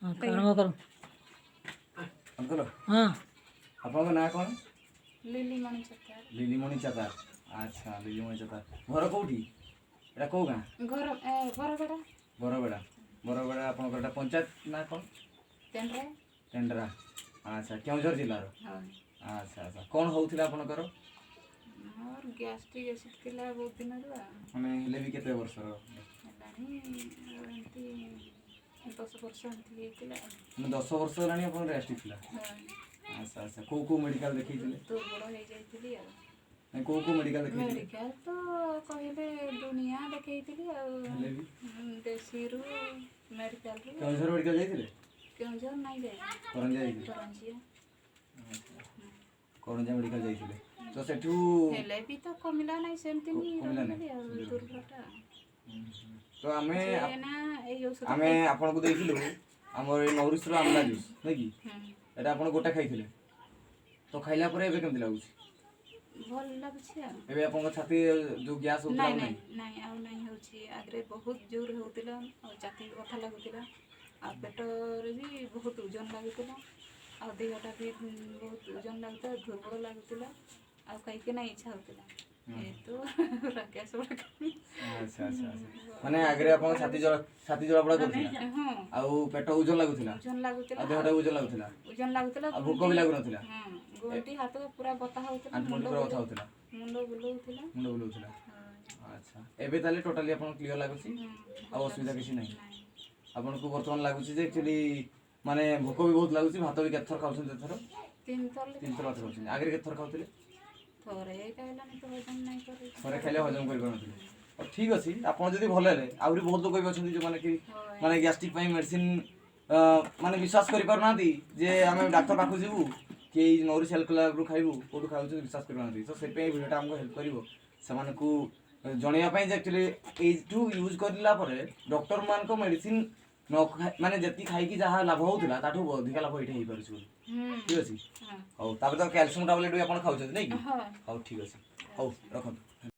ଆରମ୍ଭ କର। ଅଙ୍କଲ। ହଁ। ଆପଣଙ୍କ ନାଁ କ'ଣ? ଲିଲିମଣି ଚତାର। ଲିଲିମଣି ଚାତାର। ଆଚ୍ଛା, ଲିଲିମଣି ଚାତାର। ଘର କେଉଁଠି? ଏଇଟା କେଉଁ ଗାଁ? ଘର ବରଗଡ଼ା। ବରବେଡ଼ା। ବରବେଡ଼ା, ଆପଣଙ୍କର ଏଇଟା ପଞ୍ଚାୟତ ନାଁ କ'ଣ? ତେଣ୍ଡ୍ରା। ଟେଣ୍ଡରା। ଆଚ୍ଛା, କେଉଁଝର ଜିଲ୍ଲାର? ହଁ। ଆଚ୍ଛା, କ'ଣ ହେଉଥିଲା ଆପଣଙ୍କର? ମୋର ଗ୍ୟାଷ୍ଟ୍ରିକ୍ ଏସିଡ୍ ଥିଲା ବହୁତ ଦିନରୁ ଆଉ। ମାନେ ହେଲେ ବି କେତେ ବର୍ଷର? ହେଲାଣି ଏମିତି 10 ବର୍ଷ ଏମିତି ହେଇଥିଲା ଆଉ। ମାନେ 10 ବର୍ଷ ହେଲାଣି ଆପଣଙ୍କର ଗ୍ୟାଷ୍ଟ୍ରିକ୍ ଥିଲା? ହଁ। ଆଚ୍ଛା, କେଉଁ କେଉଁ ମେଡ଼ିକାଲ ଦେଖେଇଥିଲେ? ଦୁର୍ବଳ ହେଇଯାଇଥିଲି ଆଉ। ନାଇଁ, କେଉଁ କେଉଁ ମେଡ଼ିକାଲ ଦେଖେଇଥିଲେ? ମେଡ଼ିକାଲ ତ କହିଲେ ଦୁନିଆ ଦେଖେଇଥିଲି ଆଉ। ହେଲେ ବି? ଦେଶୀରୁ, ମେଡ଼ିକାଲରୁ। କେଉଁଝର ମେଡ଼ିକାଲ ଯାଇଥିଲେ? କେଉଁଝର ନାଇଁ ଯାଇ। କରଞ୍ଜିଆ ଯାଇଥିଲେ? କରଞ୍ଜିଆ। କରଞ୍ଜିଆ ମେଡ଼ିକାଲ ଯାଇଥିଲେ, ତ ସେଠୁ ହେଲେ ବି ତ କମିଲା ନାହିଁ, ସେମିତି କମିଲା ନାହିଁ? ରହିଗଲି ଆଉ ଦୁର୍ବଳଟା। ତ ଆମେ ସେ ନା ଏଇ ଔଷଧ ଆମେ ଆପଣଙ୍କୁ ଦେଇଥିଲୁ ଆମର ଏଇ ନୌରିଶର ଆମ୍ଲା ଜୁସ୍, ନାଇଁ କି? ହୁଁ। ଏଇଟା ଆପଣ ଗୋଟେ ଖାଇଥିଲେ, ତ ଖାଇଲା ପରେ ଏବେ କେମିତି ଲାଗୁଛି? ଭଲ ଲାଗୁଛି ଆଉ। ଏବେ ଆପଣଙ୍କ ଛାତି ଯୋଉ ଗ୍ୟାସ୍ ହେଉଥିଲା ନାଇଁ। ଆଉ ନାଇଁ। ନାହିଁ? ନାଇଁ, ଆଉ ନାଇଁ ହେଉଛି। ଆଗରେ ବହୁତ ଜୋର ହେଉଥିଲା ଆଉ ଛାତି ବଥା ଲାଗୁଥିଲା ଆଉ ପେଟରେ ବି ବହୁତ ଓଜନ ଲାଗୁଥିଲା ଆଉ ଦେହଟା ବି ବହୁତ ଓଜନ ଲାଗୁଥିଲା, ଦୁର୍ବଳ ଲାଗୁଥିଲା ଆଉ ଖାଇକି ନା ଇଚ୍ଛା ହେଉଥିଲା ଏ ତ ଗ୍ୟାସ୍ ଗୁଡ଼ାକ। ଆଚ୍ଛା, ମାନେ ଆଗରେ ଆପଣଙ୍କ ଛାତି ଜଳାପୋଡ଼ା କରୁଥିଲା? ହଁ। ଆଉ ପେଟ ଓଜନ ଲାଗୁଥିଲା? ଓଜନ ଲାଗୁଥିଲା। ଆଉ ଦେହଟା ଓଜନ ଲାଗୁଥିଲା? ଓଜନ ଲାଗୁଥିଲା। ଆଉ ଭୋକ ବି ଲାଗୁନଥିଲା? ହଁ, ଗଣ୍ଠି ହାତ ପୁରା ବଥା ହେଉଥିଲା। ଆଣ୍ଠୁ ମୁଣ୍ଡ ପୁରା ବଥା ହେଉଥିଲା? ମୁଣ୍ଡ ବୁଲଉଥିଲା। ମୁଣ୍ଡ ବୁଲଉଥିଲା? ହଁ। ଆଚ୍ଛା, ଏବେ ତାହେଲେ ଟୋଟାଲି ଆପଣଙ୍କୁ କ୍ଲିୟର ଲାଗୁଛି? ହୁଁ। ଆଉ ଅସୁବିଧା କିଛି ନାହିଁ? ନାଇଁ। ଆପଣଙ୍କୁ ବର୍ତ୍ତମାନ ଲାଗୁଛି ଯେ ଆକ୍ଚୁଆଲି ମାନେ ଭୋକ ବି ବହୁତ ଲାଗୁଛି, ଭାତ ବି କେତେ ଥର ଖାଉଛନ୍ତି ଏଥର? ତିନିଥର। ତିନିଥର ଭାତ ଖାଉଛନ୍ତି। ଆଗରେ କେତେ ଥର ଖାଉଥିଲେ? ଥରେ ଖାଇଲାନି ତ ହଜମ ନାଇଁ କରେ। ଥରେ ଖାଇଲେ ହଜମ କରିପାରୁନଥିଲେ। ହଉ, ଠିକ୍ ଅଛି। ଆପଣ ଯଦି ଭଲ ହେଲେ, ଆହୁରି ବହୁତ ଲୋକ ବି ଅଛନ୍ତି ଯେଉଁମାନେ କି ମାନେ ଗ୍ୟାଷ୍ଟ୍ରିକ୍ ପାଇଁ ମେଡ଼ିସିନ ମାନେ ବିଶ୍ୱାସ କରିପାରୁନାହାନ୍ତି ଯେ ଆମେ ଡାକ୍ତର ପାଖକୁ ଯିବୁ କି ଏଇ ନୌରିଶ ହେଲ୍ଥ କ୍ଲବ୍ରୁ ଖାଇବୁ, କେଉଁଠୁ ଖାଉଛୁ, ବିଶ୍ୱାସ କରିପାରୁନାହାନ୍ତି। ତ ସେଥିପାଇଁ ଏଇ ଭିଡ଼ିଓଟା ଆମକୁ ହେଲ୍ପ କରିବ ସେମାନଙ୍କୁ ଜଣେଇବା ପାଇଁ ଯେ ଆକ୍ଚୁଆଲି ଏଇଠୁ ୟୁଜ୍ କରିଲା ପରେ ଡକ୍ଟରମାନଙ୍କ ମେଡ଼ିସିନ ନ ମାନେ ଯେତିକି ଖାଇକି ଯାହା ଲାଭ ହେଉଥିଲା, ତାଠୁ ଅଧିକା ଲାଭ ଏଇଠି ହେଇପାରୁଛି ବୋଲି। ଠିକ୍ ଅଛି? ହଁ। ହଉ, ତାପରେ ତ କ୍ୟାଲସିୟମ୍ ଟାବଲେଟ୍ ବି ଆପଣ ଖାଉଛନ୍ତି, ନାଇଁ କି? ହଁ। ହଉ, ଠିକ୍ ଅଛି। ହଉ, ରଖନ୍ତୁ।